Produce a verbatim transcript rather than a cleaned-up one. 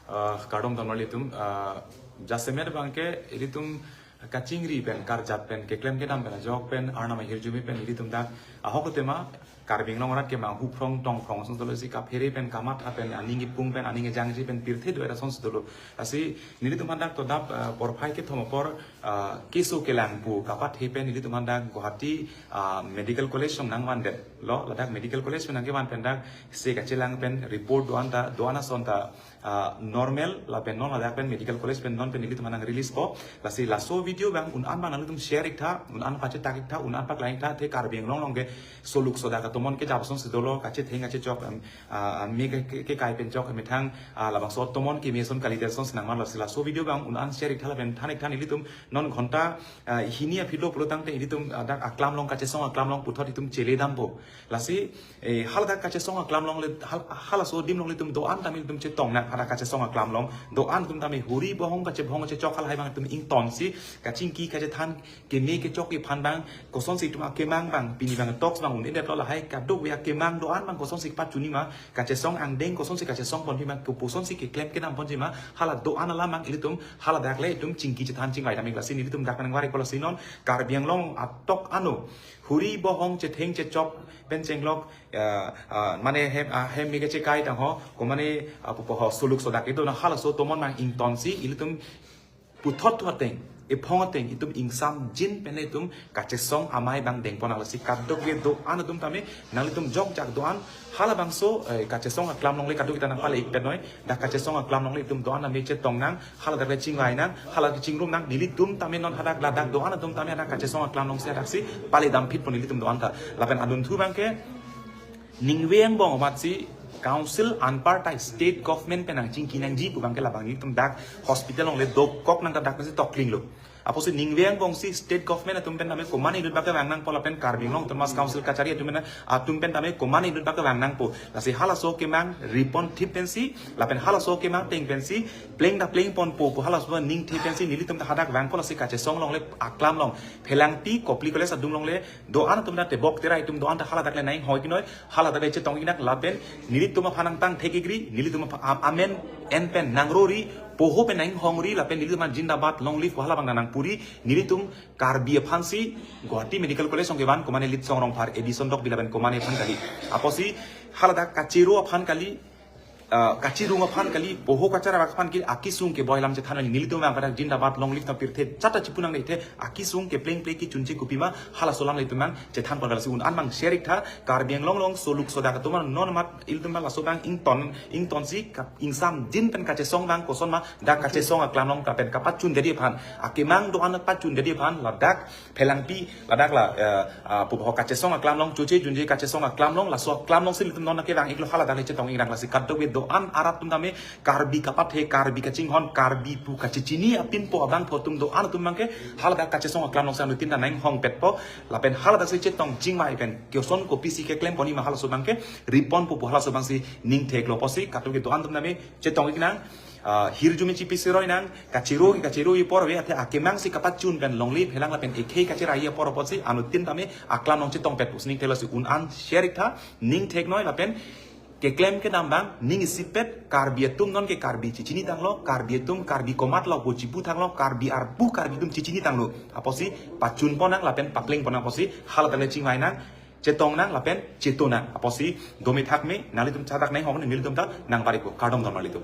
Ah, kardom don marli atum, ah, jasemet abangke ilitum kachingri pen, karjat pen, keklem kedam pen, ajok pen, Arnam ahirjume pen, ilitum dak ahok tema, Karbi Anglong arat kemang huphrong tongphrong asonsi dolo, si kaphere pen, kamatha pen, aning ipung pen, aning ejangji pen, pirthe do-et asonsi dolo. Lasi nelitum aphan dak todap, ah, porphai kethom apor, ah, keso kelang pu kapathe pen nelitum aphan dak Guwahati, ah, Medical College along nangvandet lo, ladak Medical College pen nangkevan pen dak se kachelang pen report do-an ta, do-an ason ta, ah, normal, lapen non ladak pen Medical College pen non pen nelitum aphan nang release po. Lasi laso video abang un-an abang nanglitum share iktha, un-an pachetak iktha, un-an paklang iktha, athe Karbi Anglong along keso luk sodak atomon kejap asonsi dolo, kachetheng kachechok, em, ah, ah, me ke, ke, kekai pen chok, methang, ah, labangso atomon keme ason kalidet asonsi nangman. Lasi laso video abang un-an share iktha lapen than iktha, nelitum non ghonta, ah, hini aphi lo pulo tangte ilitum, ah, dak aklam along, kachesong aklam along puthot itum chele dampo. Lasi, eh, haladak kachesong aklam along le, hal-, halaso adim along ilitum do-an tame ilitum chetong nang, hadak kachesong aklam along do-an atum tame huri bohong kachebohong kachechok halahai abang itum ingtonsi, kachingki kachethan keme kechokji aphan abang, kosonsi itum akemang abang, pini abang talks abang un-edet lo, lahai kadokave akemang do-an abang kosonsi pachunji ma, kachesong angdeng kosonsi kachesong ponji ma, kopusonsi keklem kedam ponji ma, hala do-an alam abang ilitum haladak le itum chingki chethan chingvai dam ik. Lasi nelitum dak nangvari ko. Lasi non Karbi Anglong atok ano huri bohong chetheng chechok pen chenglok, ah, ah, mane hem, ah, hem me kachekai tang ho, ko mane, ah, pupo ho, so luk sodak itum na, halaso atomon abang ingtonsi ilitum puthot thu ateng, ephong ateng itum ingsamjin pen itum kachesong amei abang dengpon nang. Lasi kadokave do-an atum tame nanglitum jokjak do-an, halabangso, eh, kachesong aklam along le kadokave ta nangpale ik pen noi, dak kachesong aklam along le itum do-an tame chetong nang, haladak le chingvai nang, hala kachingrum nang, nelitum tame non hadak ladak do-an atum tame hadak kachesong aklam alongsi hadaksi pale damphit pon nelitum do-an ta. Lapen adunthu abangke ningve angbong amatsi council anpartai state government pen nangchingki nangji pu abangke labang nelitum dak hospital along le dokok nang ta dak pensi tokling lo. Apotsi ningve angbongsi state government atum pen tame komatne inut abangke vang nangpo lapen Karbi Anglong Autonomous Council kachari atum pen, atum pen tame komatne inut abangke vang nangpo. Lasi halaso akemang ripon thip pensi, lapen halaso akemang ateng pensi pleng ta pleng ponpo pu halaso aning thip pensi nelitum ta hadak vangpo. Lasi kachesong along le aklam along Phelangpi Kopili College adung along le do-an atum ta tebok terai atum do-an ta haladak le nang-inghoi kinoi, haladak le chetong ik nang lapen nelitum aphan nangtang thek ikri, nelitum aphan am-, amen en pen nangrori, poho pen nang-inghongri, lapen nelitum aphan Zindabad Long Live pu hala abang nangpuri, nelitum Karbi aphansi Guwahati Medical College along kevan, komatne Litsong Rongphar, Edison Tokbi lapen komatne aphan kali. Apotsi haladak kachero aphan kali, ah, kachirung aphan kali, poho kachara aphan kali, akesung keboi alam chethan nelitum abang pada Zindabad Long Live ta pirthe chata chipu nang le athe, akesung kepleng pleng kechunche kopima, halaso alam le itum abang chethan pon. Lasi un-an abang share iktha, Karbi Anglong along so luk sodak atum non mat ilitum abang laso abang ington, ingtonsi kap-, ingsamjin pen kachesong abang koson ma, dak kachesong aklam along kapen kapachundetji aphan, akemang do-an pachundetji aphan, ladak Phelangpi, ladak la, eh, ah, pupo ho kachesong aklam along choche junje kachesong aklam along, laso aklam alongsi nelitum non nangkevang iklo, haladak le chetong ik nang. Lasi kadokave do-an arat atum tame Karbi kapathe, Karbi kachinghon, Karbi pu kachechini apinpo abangphu atum do-an atum abangke haladak kachesong aklam alongsi anuttin ta nang-inghongpetpo, lapen haladaksi chetong chingvai pen koson kopisi keklem ponji ma halaso abangke riponpo pu halaso abangsi ning theklo. Apotsi kadokave do-an atum tame chetong ik nang, ah, hirjume chipi siroi nang, kachero, kachero apor ave, athe akemangsi kapachun pen longle phelang lapen ekhei kacheraiji apor apotsi anuttin tame aklam along chetongpet pusi ning theklo. Lasi un-an share iktha, ning theknoi lapen keklem kedam abang ning isipet, Karbi atum non ke Karbi chechini tanglo, Karbi atum Karbi komatlo pu chipu tanglo, Karbi arpu Karbi atum chechini tanglo. Apotsi pachun pon nang lapen papleng pon nang, apotsi haladak le chingvai nang, chetong nang lapen cheto nang. Apotsi dome thakme, nanglitum chadak nang-inghong, nelitum ta nangvari ko. Kardom don marli atum.